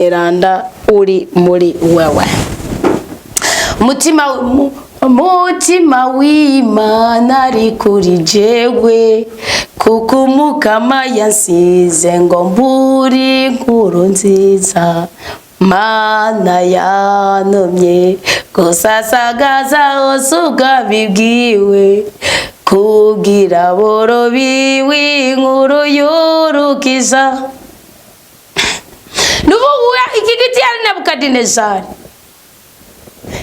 Mweranda uri muri wewe. Mutima mutima w'Imana ari kuri jewe, kuko Umukama yansize ngo mbure inkuru nziza. Mana yantumye gusasagaza hose ubwami bwiwe, kugira boro biwe inkuru y'urukiza. Nuvuga iki giti yari Nebukadinezari,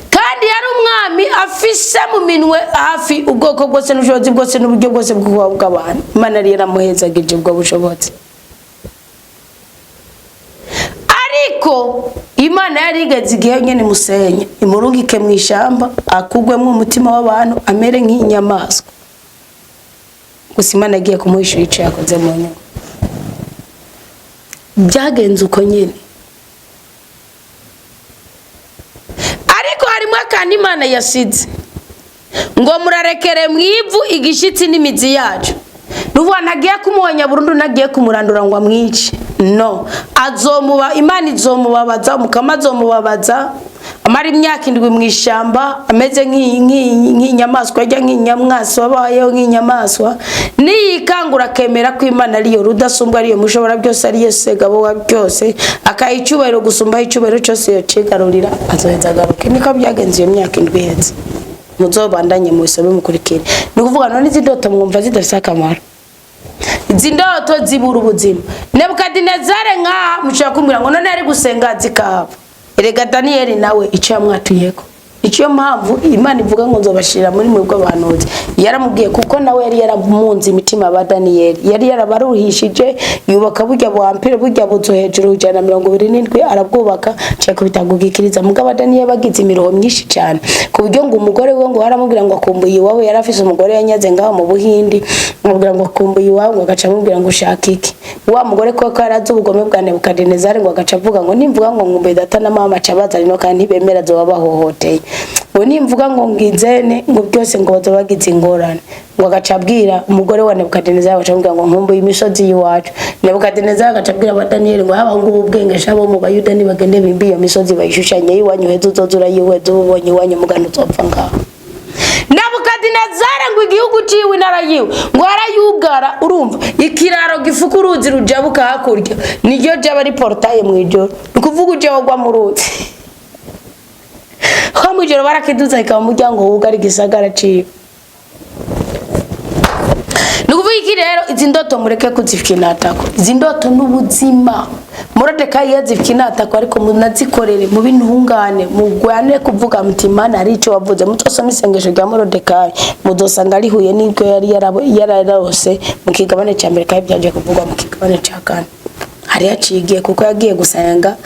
kandi yari umwami afise mu minwe hafi ubwoko bwose n'ubushobozi bwose n'uburyo bwose bw'ububaho bw'abantu. Imana yari yaramuhezagije ubwo bushobozi, ariko Imana yari igeze igihe nyene imusenye, imurungike mu ishamba, akugwemwo umutima w'abantu, amere nk'inyamaswa. Gusa Imana yagiye kumuhishura ico yakoze mu nyuma. Byagenze uko nyene, ariko harimo akantu Imana yasize ngo murarekere mu ivu igishitsi n'imizi yacu. Nuvuga ntagiye kumuhonya burundu, ntagiye kumurandura ngo amwice. No azomuba, Imana izomubabaza, Umukama azomubabaza, amara imyaka 7 mu ishamba ameze nk'inyamaswa, ajya nk'inyamaswa, abayeho nk'inyamaswa. Niyikangura akemera ko Imana ariyo rudasumbwa, ariyo mushobora byose, ariyo segabo wa byose, akaha icyubahiro gusumba icyubahiro cyose yocigarurira, azoheza agaruke. Niko byagenze iyo myaka 7 iheze. Muzobandanye mubisobe mukurikire. Ni ukuvuga none izi ndoto mwumva zidafise akamaro, izi ndoto zibura ubuzima. Nebukadinezari nkaha mushobora kumbwira ngo none ari gusenga zikahava. Erega Daniyeli nawe icyo yamwatuyeko, icyo mpamvu Imana ivuga ngo nzobashirira muri mwebwe abahanuzi, yaramubwiye kuko nawe yari yaramunze imitima ba Daniyeli, yari yarabaruhishije, yubaka burya buhampire, burya buzu hejuru 127 arabwubaka, nshaka kubitagugikiriza. Mugabo Daniyeli bagize imiroho myinshi cyane, ku buryo ngo umugore we ngo aramubwira ngo akumbuye iwabo, yari afise umugore yanyaze ngaho mu Buhindi, amubwira ngo akumbuye iwabo, ngo agaca amubwira ngo ushaka iki. Wa mugore ko yari azi ubugome bwa Nebukadinezari, ngo agaca avuga ngo nimvuga ngo nkumbuye data na mama aca baza rino, kandi ntibemera azoba bahohoteye, ngo nimvuga ngo ngizene ngo byose ngo bazoba bagize ingorane. Ngo agaca abwira umugore wa Nebukadinezari, agaca amubwira ngo nkumbuye imisozi y'iwacu. Nebukadinezari agaca abwira aba Daniyeli ngo habaho ngo ubwenge shabo mu Bayuda nibagende bimbe iyo misozi bayishushanye iwanyu, heza uzoza urayihweza ubonye iwanyu mugana uzopfa ngaho. Nebukadinezari ngo igihugu ciwe, intara yiwe ngo arayugara, urumva ikiraro gifuka uruzi rujabuka hakurya niryo jaba ari portaye mw'ijoro, ni ukuvuga uje wagwa mu ruzi ho mw'ijoro, barakiduza ikaba umuryango wugara igisagara ciwe. Ni ukuvuga iki rero? Izi ndoto mureke kuzifinatako, izi ndoto n'ubuzima. Morodekayi yazifinatako, ariko munazikorere mu bintungane, mugwane kuvuga muti Imana hari icyo wavuze. Muzosome isengesho rya Morodekayi, muzosanga rihuye n'ibyo yari yararose mu kigabane cya mbere, kandi byaje kuvugwa mu kigabane cya kane. Hari haciye igihe kuko yagiye gusenga,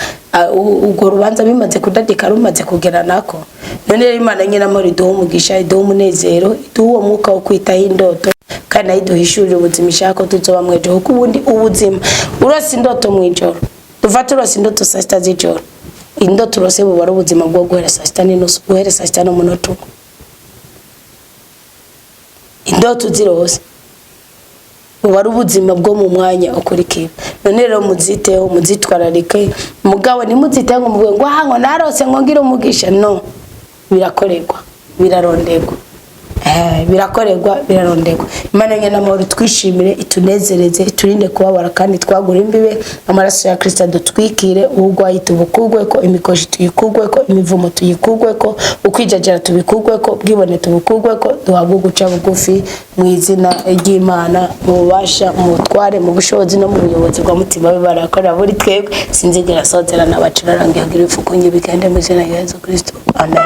urwo rubanza bimaze kudadika, rumaze kugera nako. None rero Imana nyine amahoro iduhe umugisha, iduhe umunezero, iduhe uwo mwuka wo kwitaho indoto, kandi nayo iduhishurire ubuzima ishaka ko tuzoba mw'ijoro. Kuko ubundi ubuzima urose indoto mw'ijoro, dufate urose indoto saa sita z'ijoro, indoto urose buba ari ubuzima bwo guhera saa sita n'inusu, guhera saa sita n'umunota umwe. Indoto uzirose buba ari ubuzima bwo mu mwanya ukurikira. None rero muziteho, muzitwararike, mugabo ntimuziteho ngo muvuge ngo aha ngo narose ngo ngire umugisha. No birakorerwa, biraronderwa. Birakorerwa, biraronderwa. Imana nyene amahoro twishimire, itunezereze, iturinde kubabara, kandi twagura imbibe. Amaraso ya Kristo adutwikire, ubugwayi tubukugweko, imikoshi tuyikugweko, imivumo tuyikugweko, ukwijajara tubikugweko, ubwibone tubukugweko, duhabwe guca bugufi mu izina ry'Imana, mu bubasha, mu butware, mu bushobozi no mu buyobozi bwa mutima we barakorera muri twebwe. Sinzigera sozera n'abacurarangiye kugira ifukunye bigende mu izina rya Yesu Kristo, amen.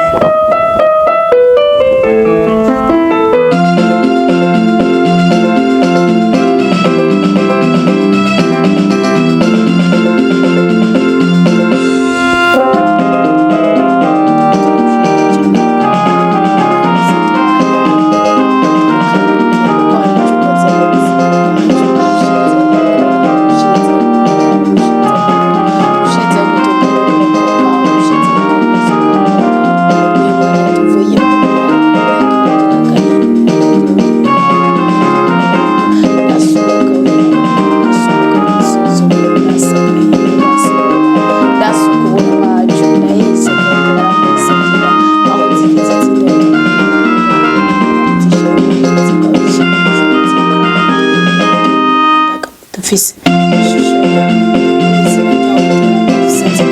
Mfise ishusho yawe. Izina ryawe dusenze.